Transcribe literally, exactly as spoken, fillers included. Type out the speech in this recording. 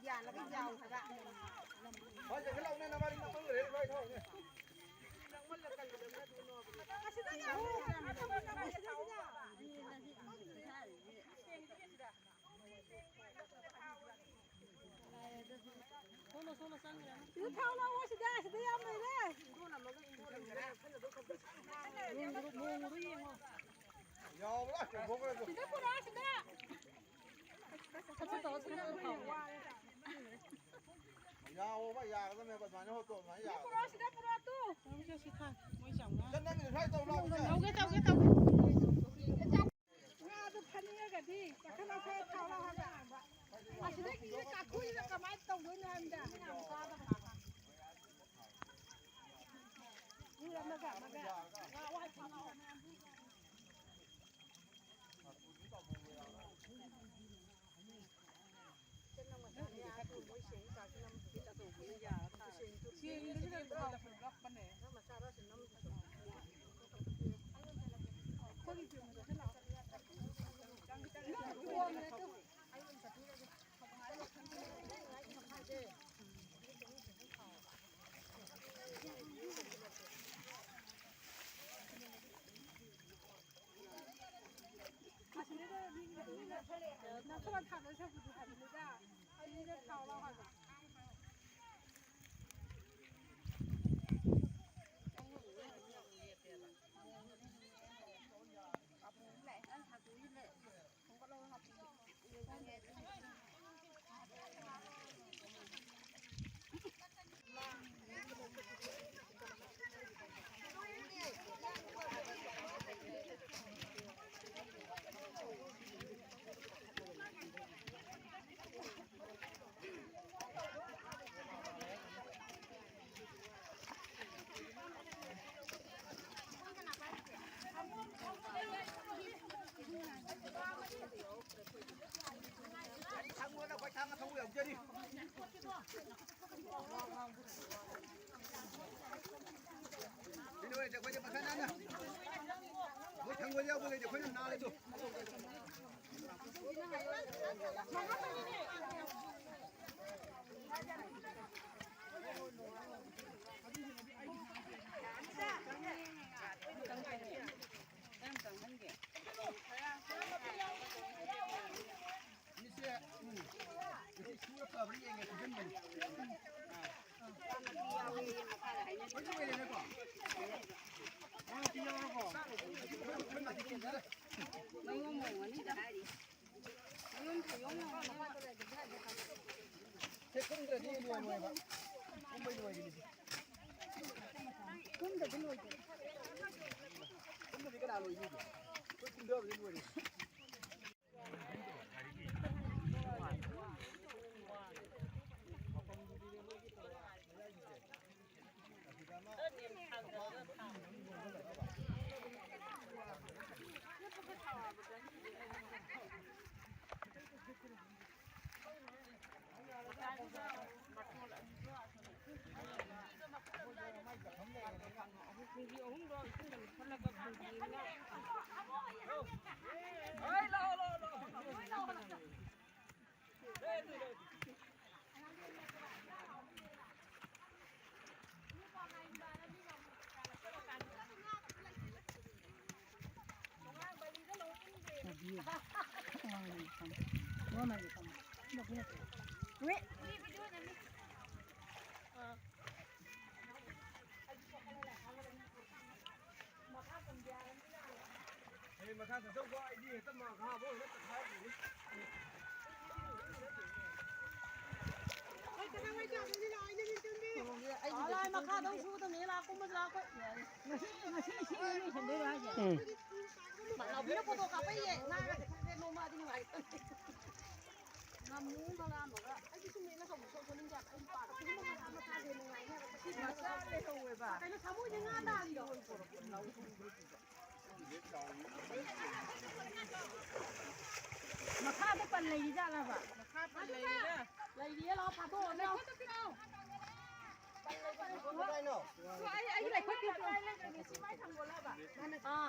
ꯌꯥꯜꯂꯒ ꯌꯥꯎ ꯍꯥꯏꯕ꯫ ꯍꯣꯏ, ꯆꯠꯈꯠꯂꯛꯎꯅꯦ, ꯅꯕꯥꯅꯤ ꯅꯄꯪ ꯂꯩꯔꯦ, ꯂꯣꯏ ꯊꯣꯛꯎꯅꯦ꯫ ꯑꯁꯤꯗ ꯌꯥꯎ꯫ ꯁꯤꯗ ꯊꯥꯎ ꯂꯧꯑꯣ, ꯁꯤꯗ, ꯁꯤꯗ ꯌꯥꯝ ꯂꯩꯔꯦ꯫ ꯌꯥꯎꯕ꯭ꯔꯥ? ꯆꯣꯡꯊꯣꯛꯈ꯭ꯔꯦ ꯑꯗꯣ꯫ ꯁꯤꯗ ꯄꯨꯔꯛꯑꯣ, ꯁꯤꯗ꯫ ꯌꯥꯎꯑꯣꯕ, ꯌꯥꯒꯗꯕꯅꯦꯕ, ꯑꯗꯨꯃꯥꯏꯅ ꯍꯣꯠꯇꯣ, ꯑꯗꯨꯃꯥꯏꯅ ꯁꯤꯗ ꯌꯥꯒꯗꯕꯅꯦ꯫ ꯄꯨꯔꯛꯑꯣ, ꯁꯤꯗ ꯄꯨꯔꯛꯑꯣ, ꯇꯨ꯫ ꯁꯤꯗ ꯅꯪꯒꯤꯗꯣ ꯁ꯭ꯋꯥꯏ ꯇꯧ ꯂꯥꯎ, ꯁꯦ꯫ ꯇꯧꯒꯦ, ꯇꯧꯒꯦ, ꯇꯧꯒꯦ꯫ ꯉꯥꯗꯣ ꯐꯥꯅꯤꯡꯉꯒꯗꯤ ꯀꯥꯈꯠꯂ ꯊꯥꯎ ꯂꯥꯎ ꯍꯥꯏꯕ꯫ ꯑꯁꯤꯗꯒꯤ ꯀꯥꯈꯠꯂꯒ ꯀꯃꯥꯏꯅ ꯇꯧꯗꯣꯏꯅꯣ ꯍꯥꯏꯕꯅꯤꯗ꯫ ꯃꯤ ꯑꯃꯒ ꯑꯃꯒ ꯉꯥ ꯋꯥꯏ ꯐꯥꯅꯕ꯫ ꯅꯪ ꯈꯔ ꯊꯥꯡꯅ ꯁꯛꯄꯗꯤ ꯍꯥꯏꯕꯅꯤꯗ꯫ ꯑꯩꯅ ꯊꯥꯎ ꯂꯥꯎ ꯍꯥꯏꯕ꯫ ꯊꯥꯡꯒꯣꯜꯗ ꯑꯩꯈꯣꯏ ꯊꯥꯡꯒ ꯊꯧꯕ ꯌꯥꯎꯖꯔꯤ꯫ ꯁꯤ ꯂꯣꯏꯔꯗꯤ ꯑꯩꯈꯣꯏꯗꯤ ꯃꯈꯥ ꯇꯥꯅ ꯃꯣꯏ ꯊꯥꯡꯒꯣꯜ ꯌꯥꯎꯕ ꯂꯩꯇꯦ, ꯑꯩꯈꯣꯏꯅ ꯅꯥꯔꯦ ꯑꯗꯣ꯫ ꯁꯨꯔ ꯐꯕ꯭ꯔꯥ ꯌꯦꯡꯒꯦ, ꯐꯨꯖꯟꯕꯅꯤ꯫ ꯂꯣꯏ ꯂꯣꯏꯔꯦꯅꯦꯀꯣ? ꯃꯔꯛꯇꯤ ꯌꯥꯎꯔꯕꯣ? ꯁꯦ, ꯀꯨꯝꯗ꯭ꯔꯗꯤ ꯂꯣꯏꯔꯣꯏꯕ꯫ ꯀꯨꯝꯕꯩ ꯂꯣꯏꯒꯅꯤ꯫ ꯀꯨꯝꯗ꯭ꯔꯗꯤ ꯂꯣꯏꯗꯦ꯫ ꯀꯨꯝꯗ꯭ꯔꯗꯤ ꯀꯅꯥ ꯂꯣꯏꯅꯤꯒꯦ? ꯑꯩꯈꯣꯏ ꯀꯨꯝꯗꯕꯗꯤ ꯂꯣꯏꯔꯦ꯫ ꯑꯩ ꯃꯈꯥ ꯆꯠꯊꯧꯀꯣ, ꯑꯩꯗꯤ ꯍꯦꯛꯇ ꯃꯈꯥ ꯐꯥꯎ ꯍꯦꯛꯇ ꯇꯛꯈꯥꯏꯔꯛꯈꯤꯅꯤ꯫ ꯂꯥꯏ ꯃꯈꯥꯗ ꯑꯃꯨꯛ ꯁꯨꯒꯗꯕꯅꯤ, ꯂꯥꯛ ꯀꯨꯝꯕꯁꯨ ꯂꯥꯛ ꯑꯩꯈꯣꯏ꯫ ꯉꯁꯤ, ꯉꯁꯤ ꯏꯁꯤꯡ ꯂꯣꯏꯁꯟꯗꯣꯏꯔꯣ ꯍꯥꯏꯁꯦ? ꯎꯝ꯫ ꯃꯥꯅꯕꯤꯅ ꯐꯣꯇꯣ ꯀꯥꯞꯄꯛꯏꯌꯦ꯫ ꯉꯥꯒ ꯆꯠꯈ꯭ꯔꯦ ꯅꯣꯡꯃ ꯑꯗꯨ ꯅꯨꯡꯉꯥꯏꯇꯕꯅꯦ꯫ ꯉꯥꯃꯨ ꯑꯃꯒ ꯑꯃꯒ꯫ ꯑꯩꯗꯤ ꯁꯨꯝ ꯌꯦꯡꯉ ꯇꯧꯕ ꯁꯣꯛꯄꯅꯤꯅ ꯑꯩ ꯄꯥꯝꯗꯦ꯫ ꯃꯆꯥ ꯂꯩꯍꯧꯋꯦꯕ꯫ ꯀꯩꯅꯣ ꯁꯥꯃꯨꯗꯤ ꯉꯥ ꯇꯥꯔꯤꯔꯣ? ꯃꯈꯥꯗ ꯄꯜ ꯂꯩꯔꯤꯖꯥꯠꯂꯕ? ꯃꯈꯥ ꯄꯜ ꯂꯩꯔꯤꯔꯥ? ꯂꯩꯔꯤꯌꯦ, ꯂꯥꯛꯑꯣ, ꯐꯥꯗꯣꯛꯑꯣ, ꯂꯥꯛꯑꯣ꯫ ꯀꯗꯥꯏꯅꯣ? ꯑꯩ, ꯑꯩꯒꯤ ꯂꯩꯈꯣꯝ ꯄꯤꯔꯛꯑꯣ꯫ ꯑꯥ꯫